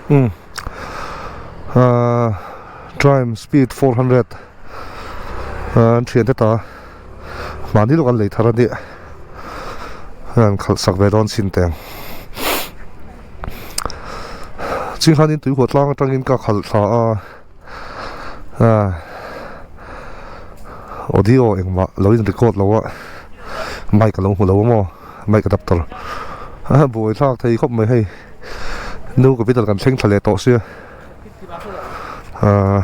Umm ahh Triumph Speed 400 an thiante ta mahni lawk an lei thar a nia an khalh sak ve dawn chin teng chinghanin tuihuah tlang atangin ka khalh thla a ah audio engmah lo in record lo a mic a lo hmu lo a maw mic adapter a buaithlak thei khawp mai hei nu capital kan thleng thla leh tawh sia ah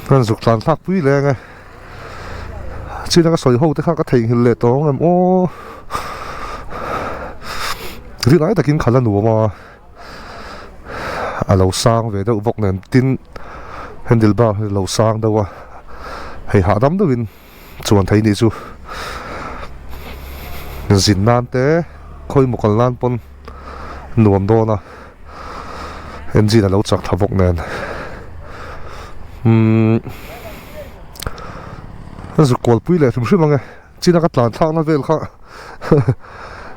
kan zuk tlan thlak pui leng e chin a ka sawi ho te kha ka theihnghilh leh tawh ang em aw rinai takin khalh a nuam a. A lo sang ve deuh bawk nen tin handle bar hi a lo sang deuh a hei hahdam deuhin chuan thei nih chu zin nan te khawimaw kal nan pawn nuam dawn a engine a lo chak tha bawk nen umm a zuk kual pui leh hrim hrim ang e china ka tlan thlakna vel kha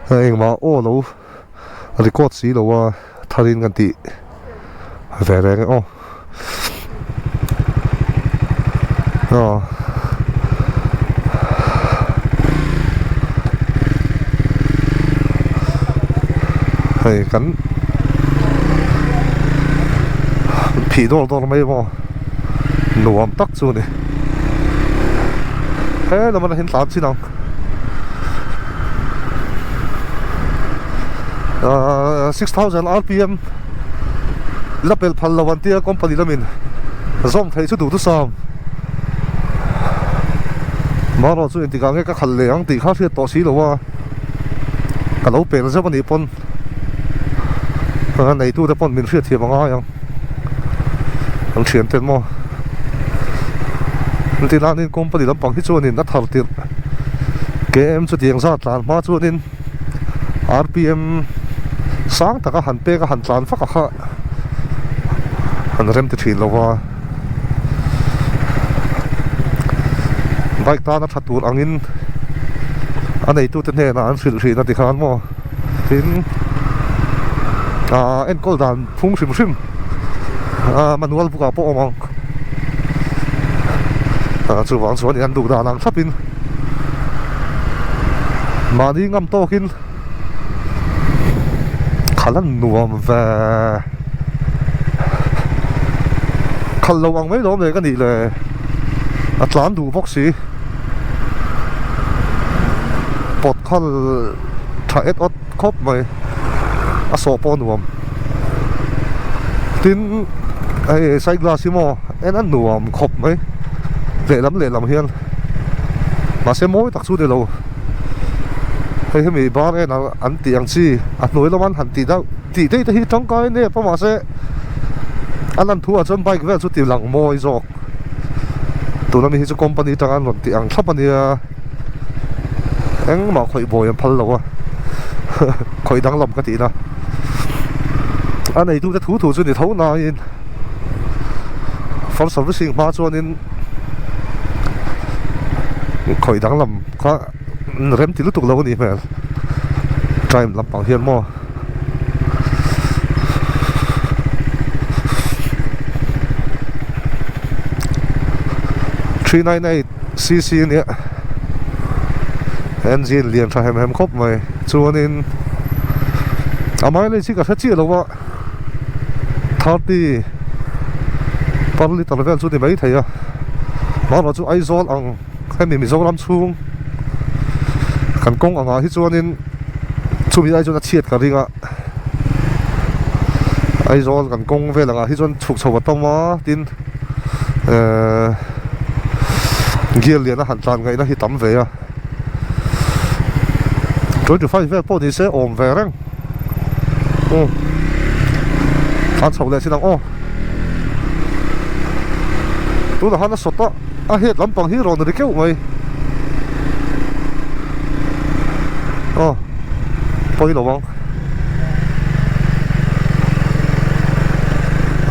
engmah aw lo. Record si lo a tharin kan tih ve reng e aw aw hei kan phih dawr dawr mai maw nuam tak chu a ni he lam atang hian tlan chin ang. Ahh 6000 rpm la pel phal lo an tia company lamin zawm theih chu duh thusam marawh chu engtikah nge ka khalh leh ang tih kha hriat tawh si lo a ka lo pel zeuh anih pawn neitu te pawn min hriatthiam a ngai ang an thian ten maw engtin company lampang hi chuanin a thar tirh. Km chutiang zat tlan hma chuanin rpm sang taka han pek a han tlan vak a kha han rem ti thin lo va bike tana tha tur angin a neitute hnenah an hrilh thin a tikhan maw tin ah enkawl dan phung hrim hrim ah manual book ah pawh a awm ang. Ah chuvang chuan an duh dan ang thlapin mahni ngam tawkin khalh a nuam ve khalh lo ang mai lawm le ka nih le a tlan duh bawk si pawt khal tha et awt khawp mai a sawh pawh a nuam tin hei side glass hi maw en a nuam khawp mai lehlam lehlam hian mahse mawi tak chu ni lo hei hemi bar en an tih ang chi a hnuai lama an han tih deuh tih daih te hi tangkai nep a mahse a lan thu ah chuan bike vel chu ti lang mawi zawk tuna mi hi chu company atanga an rawn tih ang thlap ania. Engmah khawih buai an phal lo a khawih danglam ka tihna a neitute thu thu chu ni tho nain first servicing hma chuanin khawih danglam kha rem ti lutuk lo a nih hmel time lampang hian maw. 398 cc ania engine lian tha hem hem khawp mai chuanin a mileage hi ka hre chiah lo a 30 per litre vel chu ni mai thei a mahrawh chu Aizawl ang hemi Mizoram chhung kan kawng angah hi chuanin chumi ai chuan a chhiat ka ring a Aizawl kan kawng vel angah hi chuan chhuk chho a tam a tin ehh gear lian a han tlan ngaihna hi tam ve a 25 vel pawh ni se awm ve reng umm an chho leh chin ang aw tunah khan a sawt a a head lampang hi rawn ri keuh mai aw pawi lo ang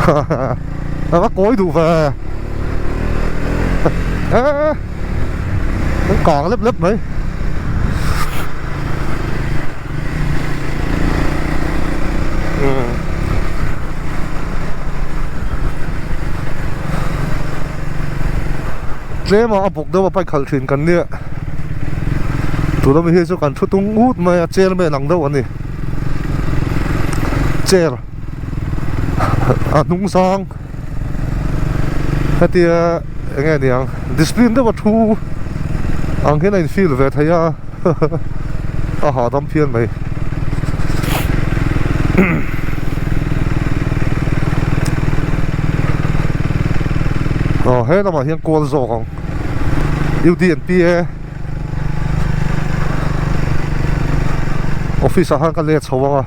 ha ha a kawi duh ve eh an kang lep lep mai. Tlema a bawk deuh a bike khalh thin kan nia. Tuna mi hi chu kan thu tung ut mai a chairman ang deuh a ni. Chair a hnung sang hetia eng nge niang discipline deuh a thu ang hian a in feel ve thei a a hahdam phian mai. Aw he lamah hian kual zawk ang U D and P A office ah khan ka let chho ang a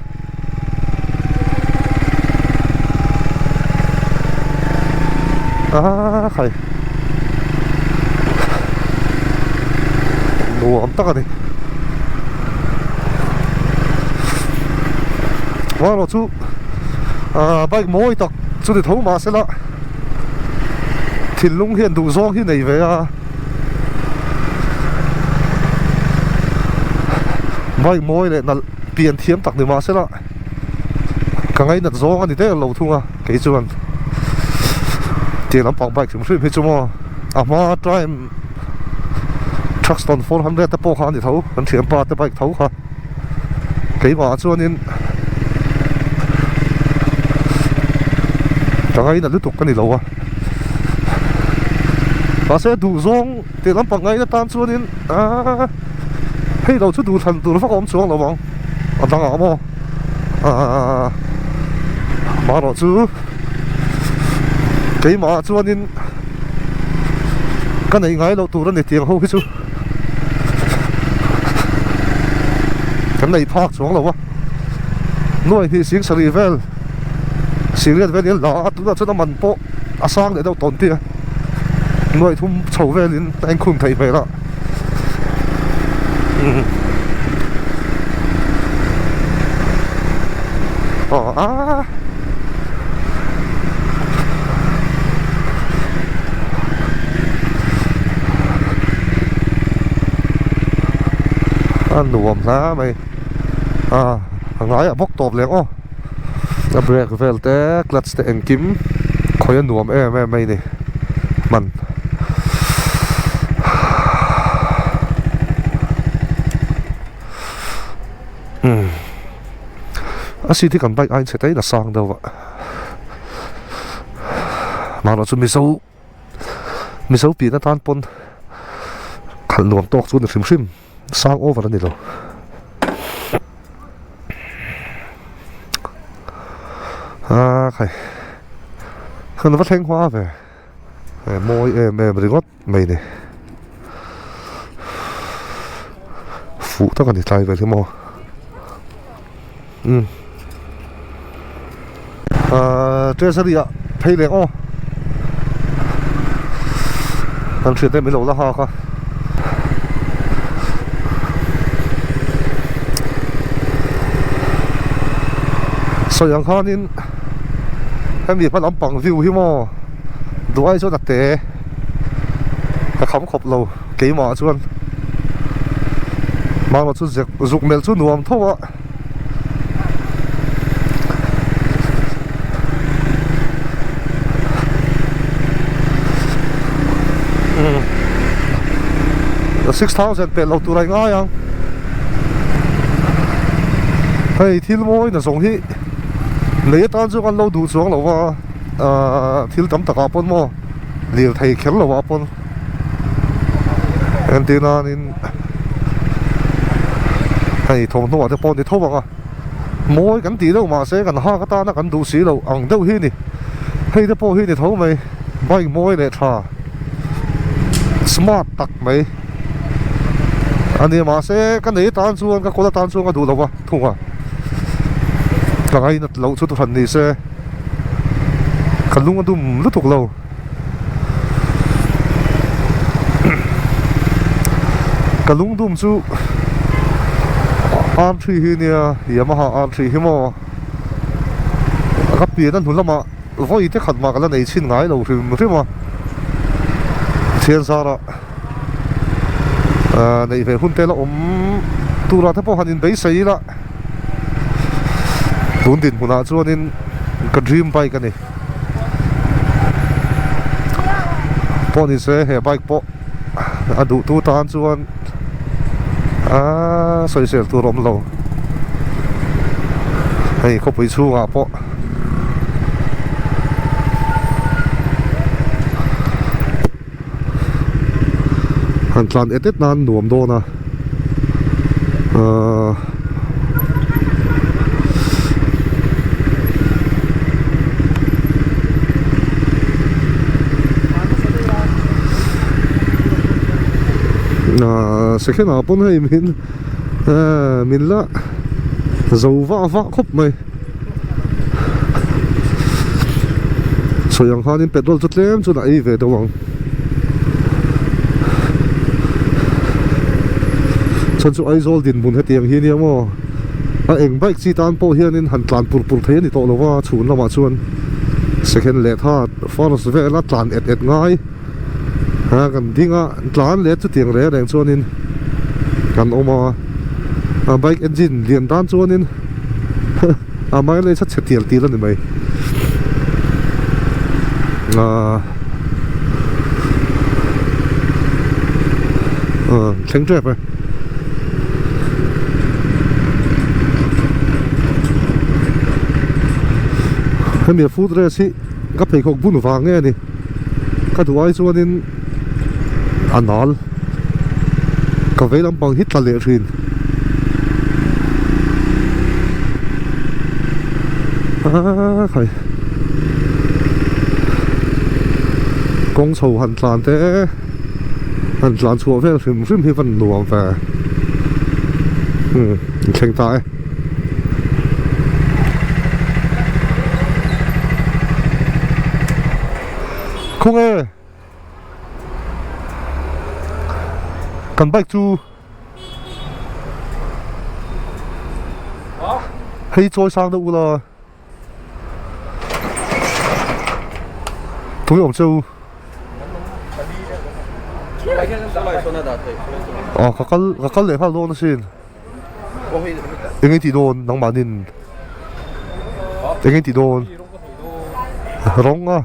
aaa khai nuam tak a ni erawh chu aaa bike mawi tak chu ni tho mahse la thinlung hian duh zawng hi nei ve a bike mawi leh nalh pian thiam tak ni mahse la ka ngainat zawng a ni der lo thung a kei chuan tiang lampang bike hrim hrim hi chu maw a hma time Thruxton 400 te pawh kha a ni tho kan thianpa te bike tho kha keimah ah chuanin ka ngainat lutuk ka ni lo a mahse duh zawng tih lampang ngaina tan chuanin aaa hei lo chu duh thlan tur vak a awm chuang lo ang a dangah maw aaa marawh chu keimah ah chuanin ka neih ngai loh tur a ni tiang ho hi chu. Kan nei phak chuang lo a nuai hnih sing sarih vel singriat vel in la a tunah chuan a man pawh a sang leh deuh tawn tia nuai thum chho velin a enkhun theih hmel a aw a. A nuam hla mai a a ngaiah bawk tawp leh aw a brake vel te clutch te engkim khawi a nuam em em mai ni hman umm a seat hi kan bike aiin chhe taiin a sang deuh a mahrawh chu mizo. Mizo pian atan pawn khalh nuam tawk chu a ni hrim hrim sang over a ni lo. Aa khai kan va thleng hma ve e mawi em em ringawt mai ni fuh tak a ni tlai vel hi maw umm. Ahh treasury ah phei leh aw kan hriat em ilo la hak a sawi ang khanin hemi hma lampang view hi maw duh ai chuan a te ka kham khawp lo keimah chuan mahni chu zuk melh chu nuam tho a. 6000 peh lo tur a ngai ang hei thil mawi na zawng hi lei atan chu kan lo duh chuang lo va ahh thil tam takah pawn maw lirthei kher lo ah pawn entir nanin. Hei thawmhnaw ah te pawh ni tho ang a mawi kan tih deuh mahse kan hak atana kan duh si loh ang deuh hi a ni hei te pawh hi ni tho mai bike mawi leh tha smart tak mai a ni mahse ka nei atan chuan ka kawl atan chuan ka duh lo va thung a ka ngainat loh chu hran ni se ka lung a dum lutuk lo. Ka lungdum chu R three hi nia Yamaha R three hi maw ka pian a hnu lamah vawi te khat mah ka la nei chhin ngai lo hrim hrim a thian zarah ahh neih ve hun te la awm turah te pawh han inbeisei ila tun dinhmunah chuanin ka dream bike a ni. Pawh ni se he bike pawh. a duhtu tan chuan aaa sawisel tur a awm lo hei khawpui chhungah pawh. Han tlan et et nan nuam dawn a ahh ahh second ah pawn hei min ahh min la zo vah vah khawp mai sawi ang khanin petrol chu tlem chuan a ei ve deuh ang chhan chu Aizawl dinhmun hetiang hi nia maw a eng bike chi tan pawh hianin han tlan pur pur thei a ni tawh lo va chhun lamah chuan second leh third first vela tlan et et ngai a kan ding a tlan leh chutiang reng reng chuanin kan awm a a bike engine lian tan chuanin a mileage a chhe tial tial a ni mai ahh ah thleng tep e hemi a foot rest hi ka pheikhawk bun vang nge a ni ka duh ai chuanin a nal ka vei lampang hi tla leh thin aaa khai kawng chho han tlan te han tlan chhuah vel hrim hrim hi van nuam ve umm thleng ta e. Khawnge kan bike chu hei chawi sang deuh ula tui awm cheu ah ka kal ka kal leh nghal dawn asin. Eng nge tih dawn nangmahnin eng nge tih dawn rawng a.